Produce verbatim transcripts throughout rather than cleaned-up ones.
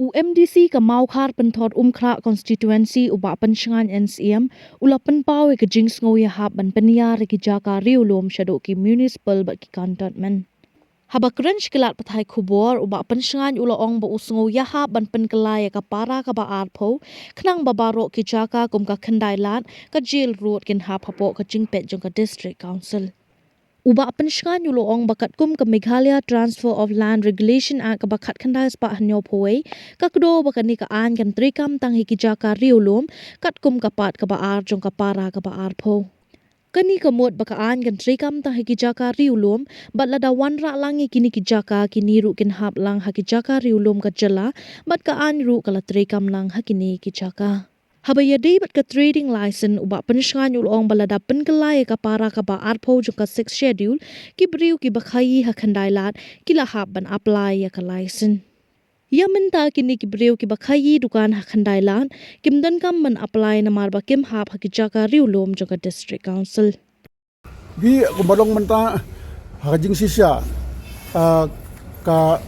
U MDC ka Mawkhar Pynthorumkhrah Constituency u Bah Pynshngaiñ N C M u la pynpaw ïa ka jingsngew ïahap ban pynïar ïa ki jaka riewlum shaduh ki municipal bad ki cantonment. Haba kren sha ki lad pathai khubor, u Bah Pynshngaiñ u la ong ba u sngew ïahap ban pynkylla ïa ka para kaba arphew, khnang ba baroh ki jaka kum ka Khyndai Lad, ka Jail Road kin hap hapoh ka jingpeit jong ka District Council. U Bah Pynshngaiñ u la ong ba katkum ka Meghalaya Transfer of Land Regulation Act kaba khatkhyndai spah hynñiewphew wei, ka kdew ba kane ka aiñ kan treikam tang ha ki jaka riewlum, katkum ka part kaba ar jong ka para kaba arphew. Kane ka mut ba ka aiñ kan treikam tang ha ki jaka riewlum, bad lada wanrah lang ïa kine ki jaka, kine ruh kin hap lang ha ki jaka riewlum ka jylla, bad ka aiñ ruh ka la treikam lang ha kine ki jaka. Haba ïadei bad ka trading license, u Bah Pynshngaiñ u la ong ba lada pynkylla ïa ka para kaba arphew jong ka Sixth Schedule, ki briew kiba khaii ha Khyndai Lad ki la hap ban apply ïa ka license. Ïa mynta kine ki briew kiba khaii dukan ha Khyndai Lad kim donkam ban apply namar ba kim hap ha ki jaka riewlum jong ka District Council. Ki kumba long mynta ha ka jingshisha, ah, ka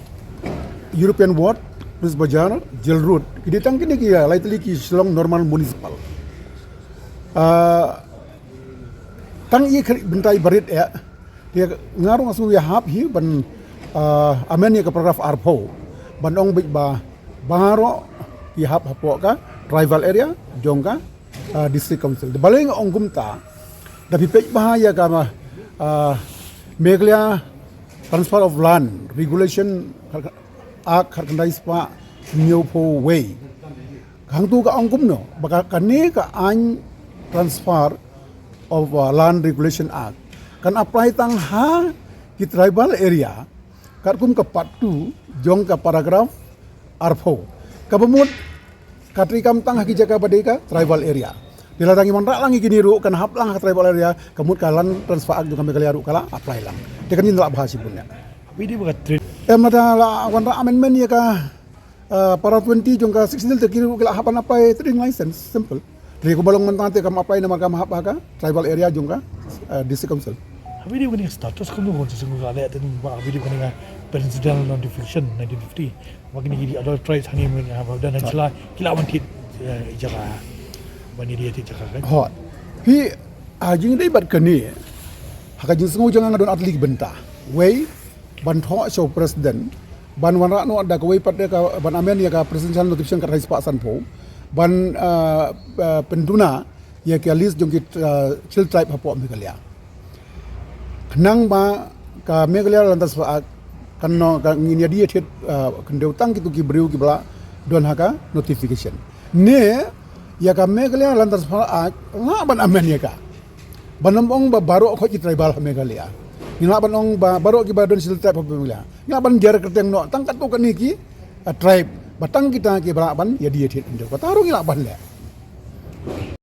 European Ward, Prince Bazar, Jail Road, ki dei tang kine ki, ah, lai tylli ki Shillong Normal Municipal. Ah, tang ïa ka bynta ba rit eh, te nga ruh nga sngew ïahap hi ban, ah, amend ïa ka paragraph arphew ban ong beit ba baroh ki hap hapoh ka tribal area jong ka, ah, District Council. Te balei nga ong kumta, da phi peit bha ïa ka, ah, Meghalaya Transfer of Land Regulation Act khatkhyndai spah hynñiewphew wei. Hangtu ka ong kumno ba ka, kane ka aiñ Transfer of, uh, Land Regulation Act kan apply tang ha ki tribal area, katkum ka part two jong ka paragraph arphew. Kaba mut ka treikam tang ha ki jaka ba dei ka tribal area. Te lada ngi wanrah lang ïa kine ruh kan hap lang ha tribal area, ka mut ka Land Transfer Act jong ka Meghalaya ruh ka la apply lang. Te kan ïeng la bha shibun ïa. Bidi ba ka trade. Em, lada la wanrah amendment ïa ka, uh, para twenty jong ka Sixth Schedule, te ki ruh ki la hap ban apply trading license, simple. Te kumba long mynta te kam apply namar kam hap ha ka tribal area jong ka, uh, District Council. Bidi ba kane ka status kumno kumno shisha ka leh te ba bidi ba kane ka presidential notification nineteen fifty. Ba kine ki dei adult tribes hangne mynta ba don ha jylla ki la wan thied, eh, jaka. Ban ïadie thied jaka kan. Hooid. Phi, ah, jingdei bad kane, ha ka jingsngew jong nga, nga don ar tylli ki bynta. Wei, ban thoh sha u president ban wanrah noh da kawei pat ka, ban amend ïa ka presidential notification khatkhyndai spah sanphew, ban, ah, ah, pynduna ïa ka list jong ki, ah, Hill Tribe hapoh Meghalaya. Khnang ba ka Meghalaya Land Transfer Act kan long, kan ngin ïadie thied, ah, khyndew tang kito ki briew kiba la don ha ka notification. Ne ïa ka Meghalaya Land Transfer Act lah ban amend ïa ka, ban ym ong ba baroh khoit ki tribal ha Meghalaya. Ngi lah ban ong ba baroh kiba don Hill Tribe ha Meghalaya. Ngi lah ban jer kyrteng noh tang katto katne ki, ah, tribe, ba tang kita kiba lah ban ïadie thied khyndew. Kata ruh ngi lah ban leh.